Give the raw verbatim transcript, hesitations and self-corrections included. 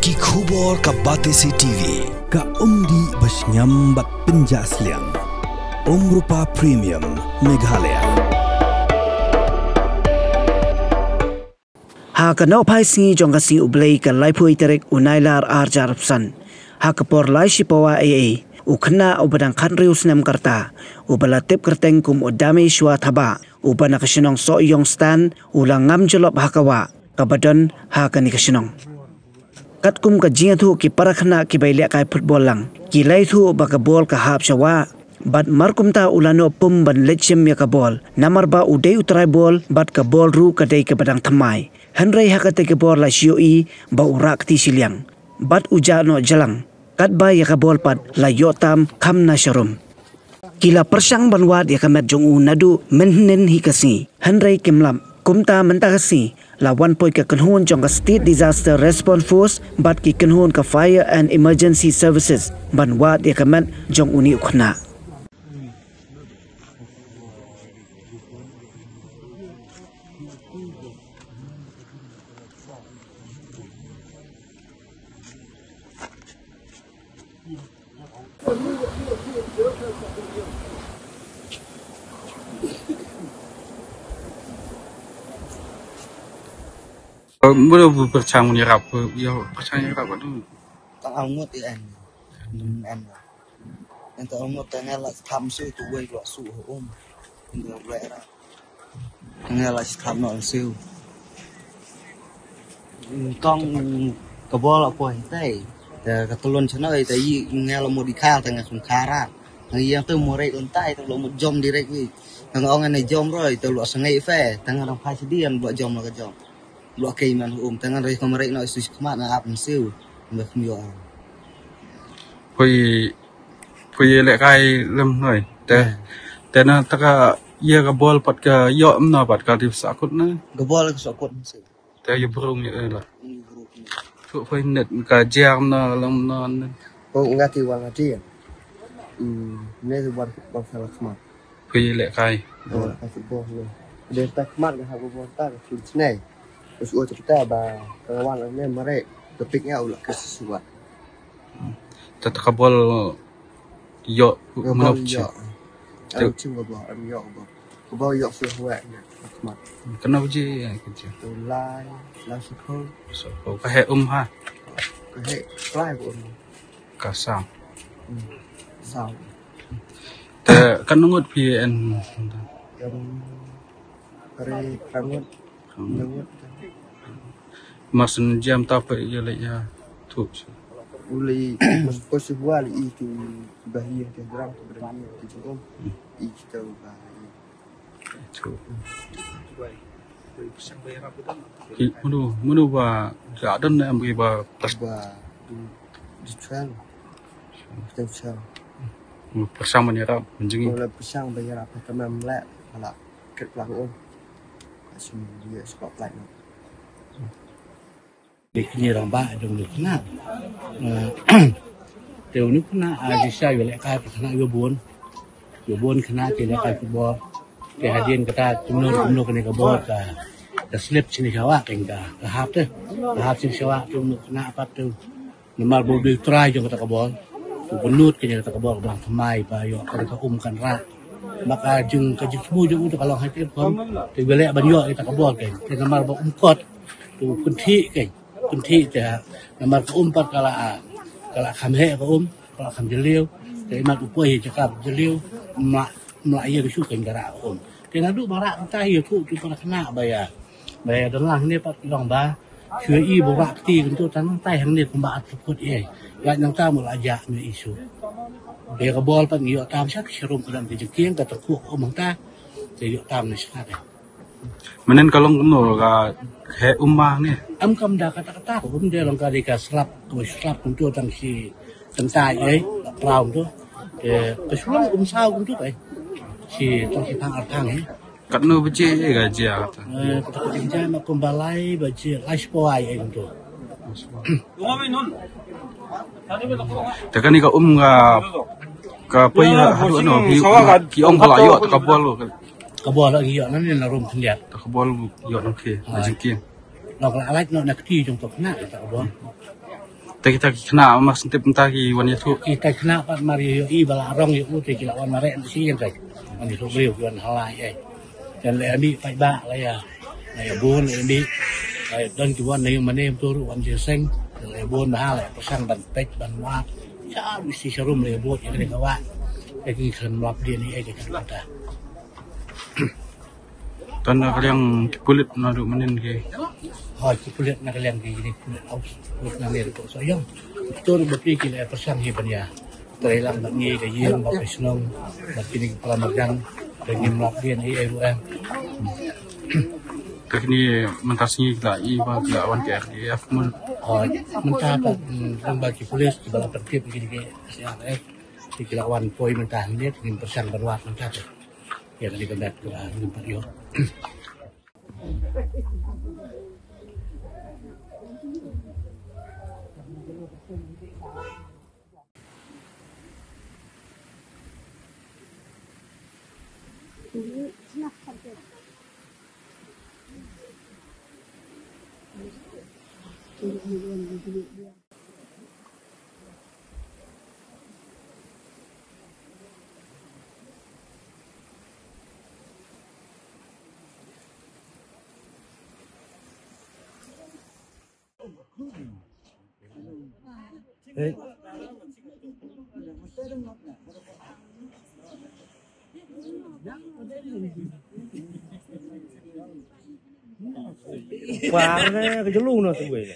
Ki khubor ka Batesi T V. Ka umdih ba shngiam bad pynjah sliang. Umrupa Premium Meghalaya. Ha ka nohphai sngi jong ka sngi U Blei ka laiphew tarik u Nailar arhajar arphew san, ha ka por lai shipawa eiei, u khynnah uba dang khathynriew snem ka rta, uba la tip kyrteng kum u Dameshwa Thabah, uba na ka shnong Sohiong Stan, u la ngam jyllop ha ka wah kaba don ha kane ka shnong. Katkum ka jingïathuh ki para khynnah kiba ïalehkai football lang, ki la ïathuh ba ka bol ka hap sha wah. Bad mar kumta u la noh pum ban leit shim ïa ka bol, namar ba u dei u trai bol bad ka bol ruh ka dei kaba dang thymmai. Hynrei ha katei ka bol la shu ïohi ba u rah kti shiliang bad u jah noh jlang, katba ïa ka bol pat la ïoh tam kham na sharum. Ki la pyrshang ban wad ïa ka met jong u naduh mynhynnin hi ka sngi, hynrei kim lap. Kumta mynta ka sngi la wan poi ka kynhun jong ka State Disaster Response Force bad ki kynhun ka Fire and Emergency Services ban wad ïa ka met jong une u khynnah. Mula bu perchang ni rap, ya perchang ni rap tu. Tang angut ya en. Em. Ento amut tang la tham su tu wei lo su um. Ento wei ra. Tang la tham no su. Kong ka bol la poi te. Te ka tulun chano te i nge la mo di kha te nge sun kara. Nge yang tu mo rei un tai te lo mo jom direct wi. Tang ong ne jom roi te lo sangai fe. Tang dang phai sidi an lo jom lo ka jom. Lo kei man um tang rei ko mo rei no su khmat na ap su. Me khum yo. Poi Phi ïalehkai lem noi. Te, te na ta ka ïa ka bol pat ka ïoh mno pat ka dei sahkut na. Ka bol ka sahkut si. Te ïa brung ïa la. Ïa brung. Phi, phi net ka jia mno lem mno ne. Phi nga ti wang ati. Hmm, ne ti wan wan sa la khmat. Phi ïalehkai. Ïalehkai football ne. Dei ta khmat ka ha ka bol ta ka shu snei. Ka shu ta ba ka wan ne mare. Ka pick ïa u la ka shu wat. Te ta ka bol ïoh. Ka mano bol ïoh. Te am chim ka bol am ïoh ka bol. Ka bol ïoh shu hwek ne. Khmat. Kano ji ya ka ji. Tu lai, lai shu ko. Shu ko. Ka he um ha. Ka he lai ko um. Ka sam. Hmm. Sam. Te kan ngut phi en. Kan re kan ngut. Ngut. Masen jam ta phi ïa leh ïa tu. Uli mas ko si bua li itu bahi ke drang tu berani tu jengom. Itu bahi. Tu. Ki munu munu ba ga dan ne ambi ba pas ba di, di twelve. Di twelve. Persang mani rap menjengi. Uli persang ba ïa rap ta mem leh ala ket lang um. Asim dia spotlight no. Dei kine rangbah jong une u khynnah. Eh, te une u khynnah, ah, shisha ïalehkai, khynnah ïa bun. Ïa bun khynnah ki lehkai football. Te hadien kata kumno kumno kane ka bol ka, ka slip shane sha wah, ka, ka hap te. Ka hap shane sha wah te une u khynnah pat te. Namar ba u dei u trai jong kata ka bol. U bynnud kane kata ka bol ka bang thymmai ba ïoh kane ka um kan rah. Ba ka jing, ka jingthmu jong u te ka long ha te kham. Te ba leh ban ïoh ïa kata ka bol kan. Te namar ba um kot. Te u kynthih kan. Kynthih te ha. Namar ka um pat ka la, ka la kham heh ka um. Ka la kham jylliew. Te imat u poi ha jaka jylliew. Mla, mla ïa ka shu kan ka rah ka um. Te naduh ba rah kata ïa tu tu para khynnah ba ïa. Ba ïa don lang ne pat ki long ba. Shu i ba rah kti kumtu tang tai hangne kumba at sukut ïa. Lait nangta mo la jah me isu. Ïa ka bol pat ngi ïoh tam sha ki sharum ka dang ki jingkieng ka tangkuk um hangta. Te ïoh tam ne sha ka. Manen ka long kumno ka he um ma ne. Am kam da kata kata um de long ka dei ka slap ko slap kumtu tang shi tang tai ïa. Praum tu. Te ka shu long um saw kumtu kai. Shi tang shi phang ar phang ïa. Katno baje ka jia kata? Eh, kata ka jia ma kumba lai baje, lai shiphew ai ai kumtu. Te kane ka um ka, ka poi ha, haduh no, ki, ki ong ka la ïoh, te ka bol. Ka bol la ïoh, na ne na rum khyndiat. Te ka bol ïoh, okay, na jingkieng. Nok la lait no na kti jong to khynnah, te ka bol. Te kita ki khynnah mar shen tip mynta ki wan ïathuh. Kita ki khynnah pat mar ïohi ba la rong ïa u te ki la wan mareh shi ïeng kai. Wan ïathuh briew ki wan halai ai. Te la ïa mih paidbah la ïa, la ïa bun la ïa mih. La ïa don ki wan na ïing mane mynta ruh wan jingseng. Te la ïa bun bha la ïa pyrshang ban peit ban wad. Sha mih shi sharum la ïa bud ïa kane ka wah. Te ki khlem lap dien ïa kane ka wah. Tang na ka liang ki pulit naduh mynnin ki. Hooid, ki pulit na ka liang ki, ki pulit aus, pulit na liang ko so yong. Tur ba phi ki la pyrshang hi ban ïa trei lang bad ngi ka ïing bad ka shnong bad kine ki para marjan. Ba ngim lap dien ei ei ruh em. Te kine mynta sngi ki la i ba ki la wan ki R D F mun. Hooid, mynta pat, mm, lang ba ki pulit ki ba la pyntip kine ki S A R F. Ki la wan poi mynta hangne, ngim pyrshang ban wad mynta te. Ïa kane ka met ka ngim pat ïoh. Kwah ne ka julu na tu wei.